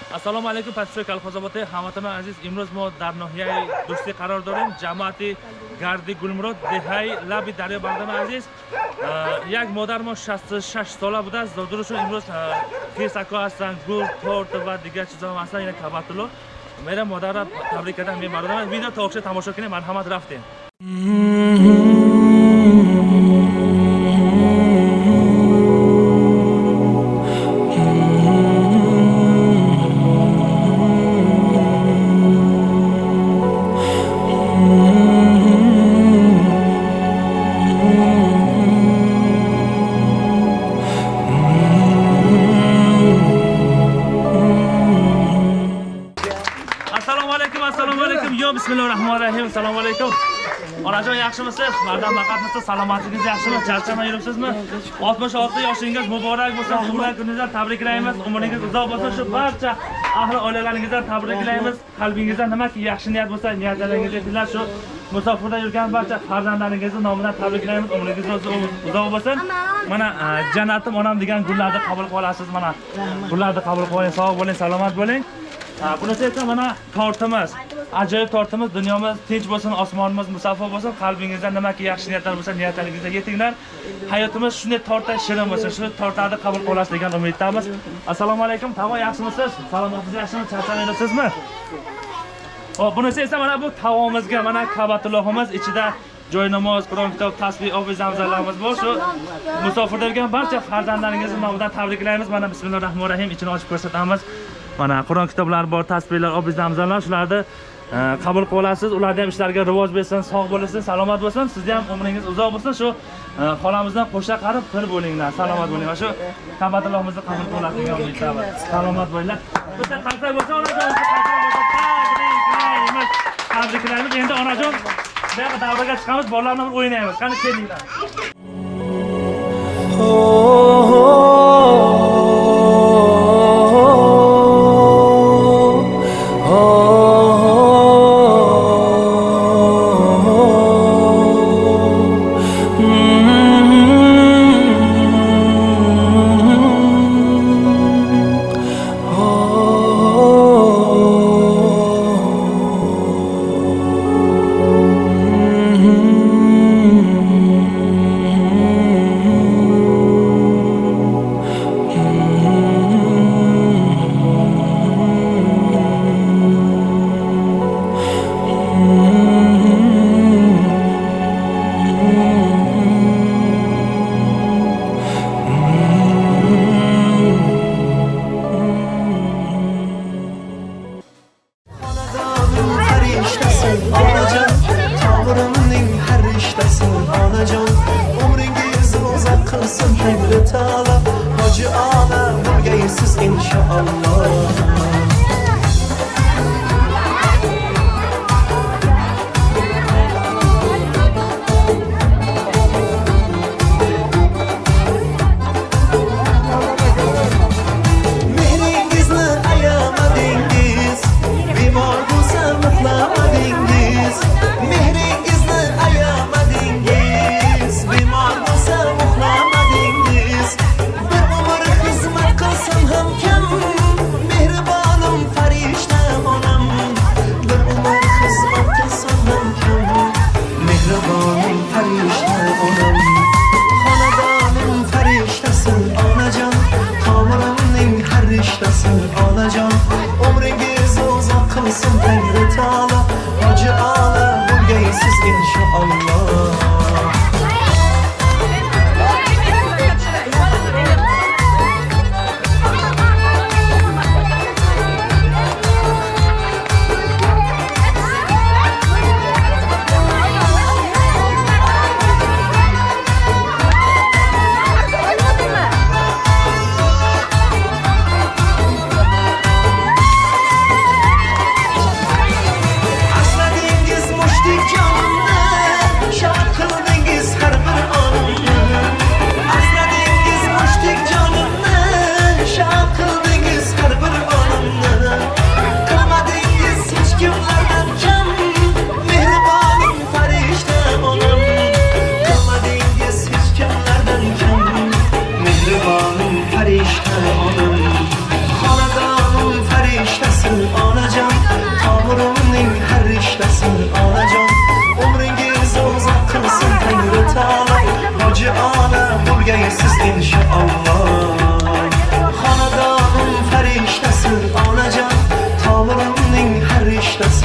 Ассалому алайкум, подписчики Колхозободи, ҳамватанони азиз. Имрӯз мо дар ноҳияи Дӯстӣ қарор дорем, ҷамоати Гарди Гулмурод, деҳаи лаби дарё. Бародарони азиз, як модар мо 66 сола будааст. Зодрӯзшон имрӯз, хирсакҳо ҳастанд, гул, торт ва дигар чизҳо ҳастанд. Ина Кабатулло мера модарро табрик кардам. Бародарон, видео то охир тамошо кунем. Марҳамат, рафтем. Assalomu alaykum, assalomu alaykum. Yo, bismillahir rohmanir rohim. Assalomu alaykum. Onajon, yaxshimisiz? Mardam baqatmisiz? Salomatligingiz yaxshimi? Charchamay yuribsizmi? 66 yoshingiz muborak bo'lsin. Tug'ilgan kuningizdan tabriklaymiz. Umringiz uzoq bo'lsin. Shu barcha ahli oilalaringizdan tabriklaymiz. Qalbingizda nimaki yaxshi niyat bo'lsa, niyatlaringizni yetinglar. Shu musofirda yurgan barcha farzandlaringizni nomidan tabriklaymiz. Umringiz uzoq bo'lsin. Mana jannatim onam degan gullarni qabul qilib olasiz. Mana gullarni qabul qilib oling. Sog' bo'ling, salomat bo'ling. Bunisi esa mana tortimiz. Ajoyib tortimiz. Dunyomiz tinch bo'lsin, osmonimiz musaffo bo'lsin. Qalbingizda nimaki yaxshi niyatlar bo'lsa, niyatlaringizga yetinglar. Hayotimiz shunday tortda shirin bo'lsin. Shu tortlarni qabul qilib olasiz degan umiddamiz. Assalomu alaykum. Tog'a, yaxshimisiz? Salomatingiz yaxshimi? Charchamayapsizmi? Xo'p, bunisi esa mana bu tavomizga, mana Kabatullohimiz ichida joy namoz, Qur'on kitob, tasbih, obi zamzamlarimiz bor. Shu musofirda yurgan barcha farzandlaringizni nomidan tabriklaymiz. Mana bismillahir rohmanir rohim ichini ochib ko'rsatamiz. Mana Qur'on kitoblar bor, tasbihlar, obi zamzamlar, shularni qabul qilib olasiz. Ularni ham ishlariga rivoj bersin, sog' bo'lsin, salomat bo'lsin. Sizni ham umringiz uzoq bo'lsin. Shu xolamizdan qo'sha qarib pir bo'linglar, salomat bo'linglar. Shu Kabatullohimizni qabul qilib olasiz degan umiddamiz. Salomat bo'linglar. Bitta qarsak bo'lsa, onajon, qarsak bo'lsa, tabriklaymiz. Tabriklaymiz. Endi onajon, bu yoqqa davraga chiqamiz, bolalar bilan o'ynaymiz. Qani kelinglar. Xonadonim farishtasi onajon, tomirimning har rishtasi onajon, umringiz uzoq qilsin Tangri taolo, hoji ona bo'lgaysiz inshaalloh. Mehringizni ayamadingiz, bemor bo'lsam uxlamadingiz. Mehringizni ayamadingiz, bemor bo'lsam uxlamadingiz. Bir umr xizmat qilsam ham kam, mehribonim farishta onam. Bir umr xizmat qilsam ham kam, mehribonim farishta onam. Xonadonim farishtasi onajon, tomirimning har rishtasi onajon, umringiz uzoq qilsin Tangri taolo, hoji ona bo'lgaysiz inshaalloh.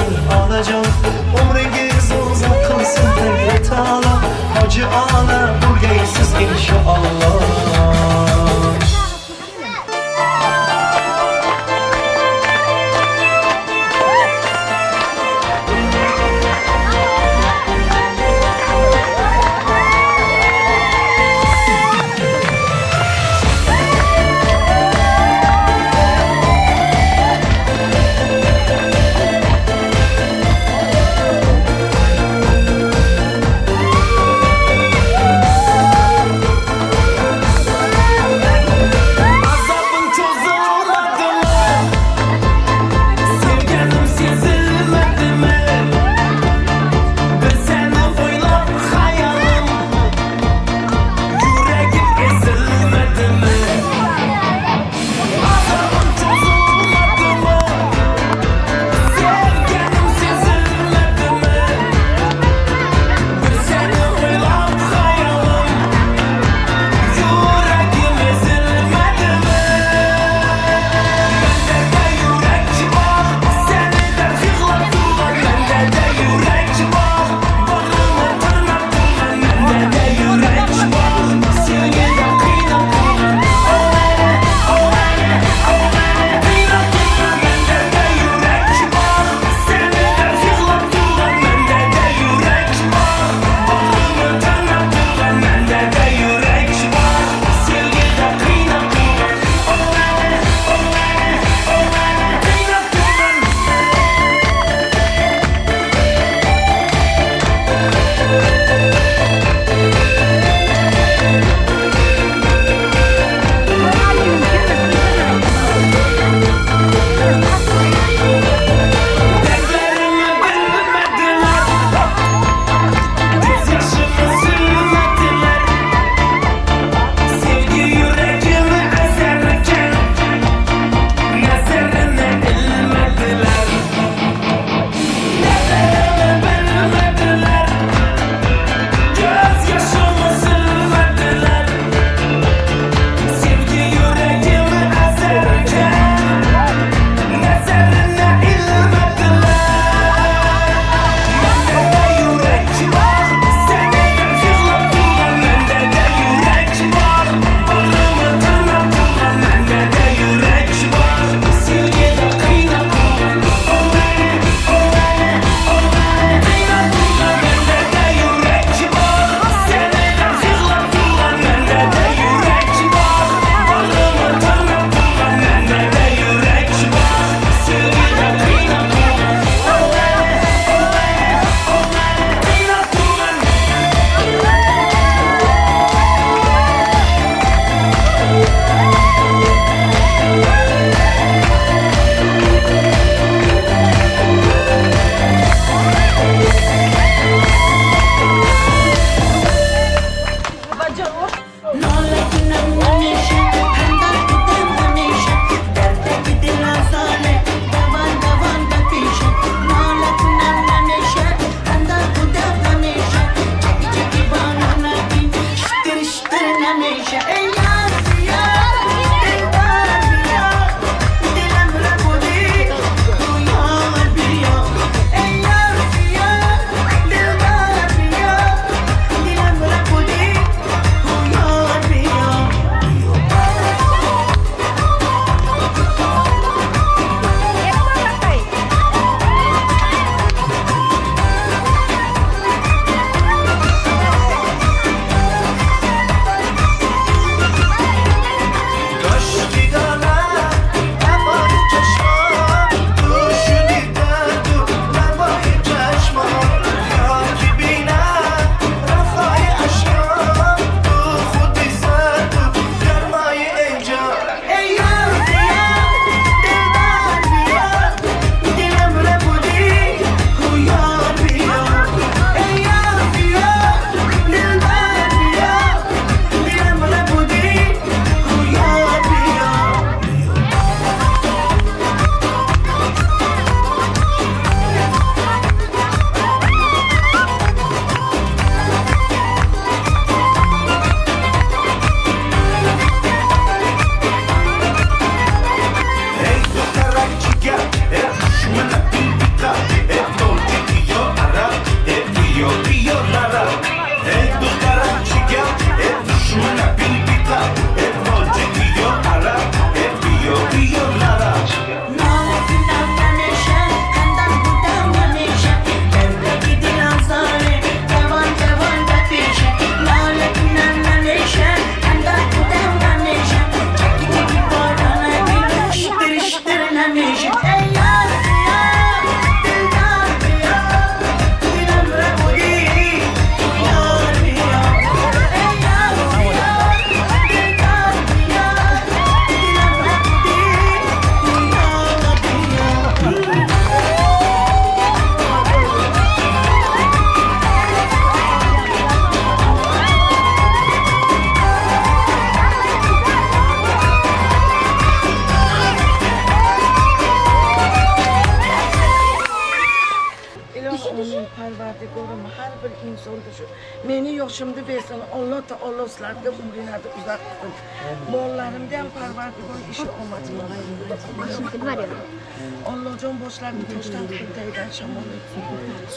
bo'lsin onajon. Umringiz uzoq qilsin Tangri taolo. Hoji ona bo'lgaysiz inshaalloh. insonda shu. Meni yoshimni bersin, Alloh taolo sizlarga umringlarni uzoq qilsin. Bolalarimga ham Parvardigor ishi omadini bersin. Allohjon boshlarini toshdan qilib, tagidan shamol etsin.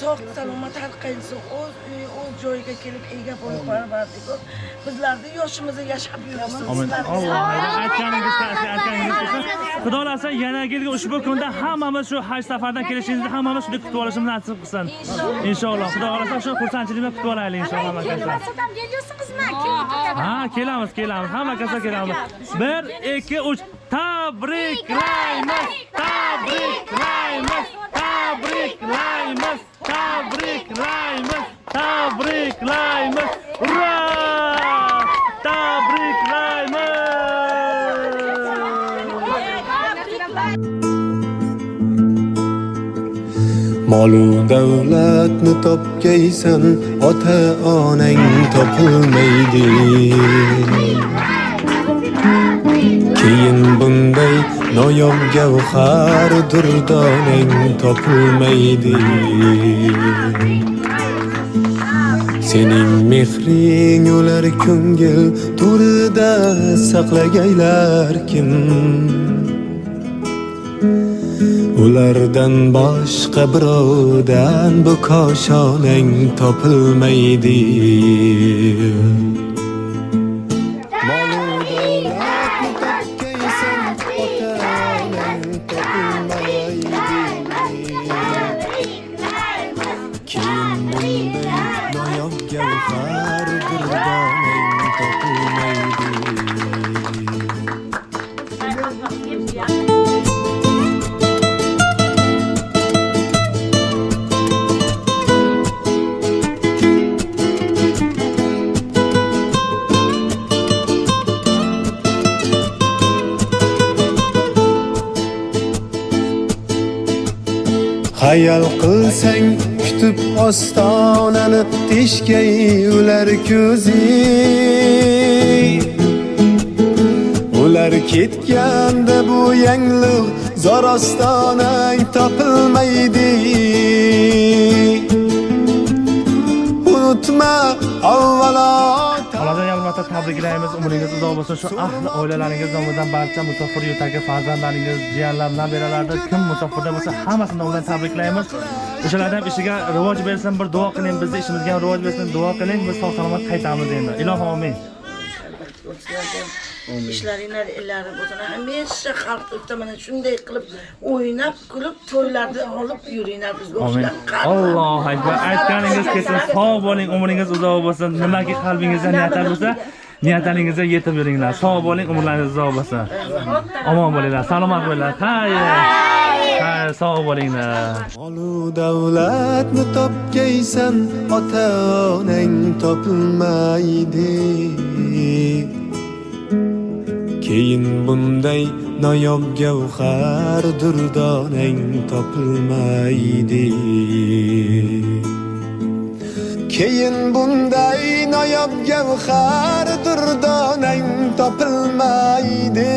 Sog' salomat har qaysi o'z uyi, o'z joyiga kelib ega bo'lib Parvardigor bizlarni yoshimizni yashab yursin. Amin. Alloh aytganingiz aytganingiz kelsin. Xudo xohlasa yana yilgi ushbu kunda hammamiz shu haj safardan kelishingizni hammamiz shunday kutib olishimizni nasib qilsin. Inshaalloh. Xudo xohlasa shu xursandchilik bilan kutib olaylik inshaalloh hamma kasal. Kelmasadam geliyorsunuzmi? Kim Ha, kelamiz, kelamiz. Hamma kasal kelamiz. 1 2 3 Tabriklaymiz! Tabriklaymiz! Tabriklaymiz! Tabriklaymiz! Tabriklaymiz! Ura! Tabriklaymiz! Molu davlatni topgaysan, ota onang topilmaydi. Keyin bunday noyob gavhar durdonang topilmaydi. Sening mehring ular ko'ngil to'rida saqlagaylar kim? Ulardan boshqa birovdan bu koshonang topilmaydi. Molu davlatni topgaysan, ota-onang topilmaydi. Keyin bunday noyob gavhar durdonang topilmaydi. Xayol qilsang kutib ostonani teshgay ular ko'zi. Ular ketganda bu yangliq zor ostonang topilmaydi. Unutma avvalo. Xolajon, yana bir marta tabriklaymiz. Umringiz uzoq bo'lsin. Shu ahli oilalaringiz nomidan barcha musofir yurtdagi farzandlaringiz, jiyanlar, nabiralarni kim musofirda bo'lsa hammasini nomidan tabriklaymiz. O'shalarni ham ishiga rivoj bersin, bir duo qiling, bizni ishimizga ham rivoj bersin, duo qiling. Biz sog' salomat qaytamiz endi. Ilohi amin. Sizlarga ham ishlaringlar illari bo'lsin. Hamisha xalq o'rtada mana shunday qilib o'ynab, kulib to'ylarni olib yuringlar bizga Amin. o'xshagan qarlar. Allohu akbar. Aytganingiz kelsin. Sog' bo'ling, umringiz uzoq bo'lsin. Nimaki qalbingizda niyatlar bo'lsa, niyatlaringizga yetib yuringlar. Sog' bo'ling, umrlaringiz uzoq bo'lsin. Omon bo'linglar, salomat bo'linglar. Xayr. Xayr, sog' bo'linglar. Molu davlatni topgaysan, ota onang topilmaydi. Keyin bunday noyob gavhar durdonang topilmaydi. Keyin bunday noyob gavhar durdonang topilmaydi.